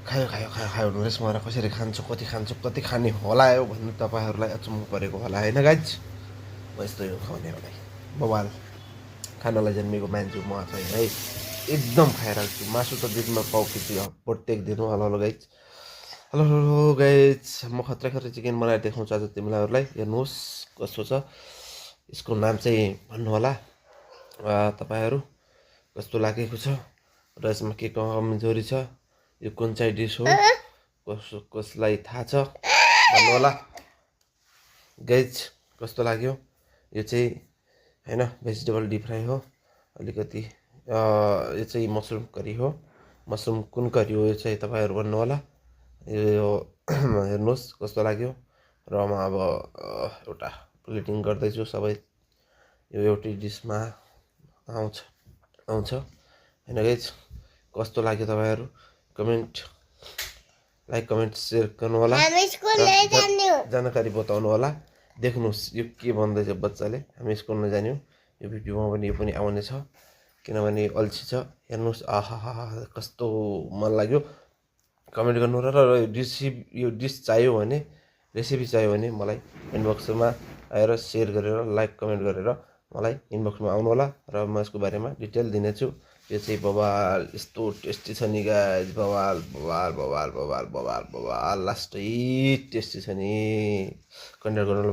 खायो खायो खायो खायो हुनुहोस् म कसरी खान्छु कति खाने होला यो भन्नु तपाईँहरूलाई अचम्म परेको होला होइन गाइज म यस्तो यो खुवाउने होला बवाल खानालाई जन्मेको मान्छे म चाहिँ है एकदम खाइरहेको छु मासु त दिनमा पाउ कि प्रत्येक दिन हो hello hello guys hello hello guys म खतरा चिकन बनाएर देखाउँछु आज तिमीलाई हेर्नुहोस् कस्तो छ यसको नाम चाहिँ भन्नु होला तपाईँहरू कस्तो लागेको छ र यसमा के कमजोरी छ यो कुन चाहिँ डिस हो कसलाई थाहा छ भन्नु होला गाइज कस्तो लाग्यो यो चाहिँ होइन भेजिटेबल डिप फ्राई हो अलिकति यो चाहिँ मसरुम करी हो मसरुम कुन करी हो यो चाहिँ तपाईँहरू भन्नु होला यो हेर्नुहोस् कस्तो लाग्यो र म अब एउटा प्लेटिङ गर्दैछु सबै यो एउटै डिसमा आउँछ होइन गाइज कस्तो लाग्यो तपाईँहरू लाइक कमेन्ट सेयर गर्नु होला जानकारी बताउनु होला देख्नुहोस् यो के भन्दैछ बच्चाले हामी स्कुलमा जान्यौँ यो भिडियोमा पनि यो पनि आउने छ किनभने अल्छी छ हेर्नुहोस् आहा कस्तो मन लाग्यो कमेन्ट गर्नु र यो डिस चाहियो भने रेसिपी चाहियो भने मलाई इनबक्समा आएर सेयर गरेर लाइक कमेन्ट गरेर मलाई इनबक्समा आउनु होला र म यसको बारेमा डिटेल दिनेछु यो चाहिँ बवाल यस्तो टेस्टी छ नि गाइज बवाल लास्टै टेस्टी छ नि कन्टेन्ट गर्नु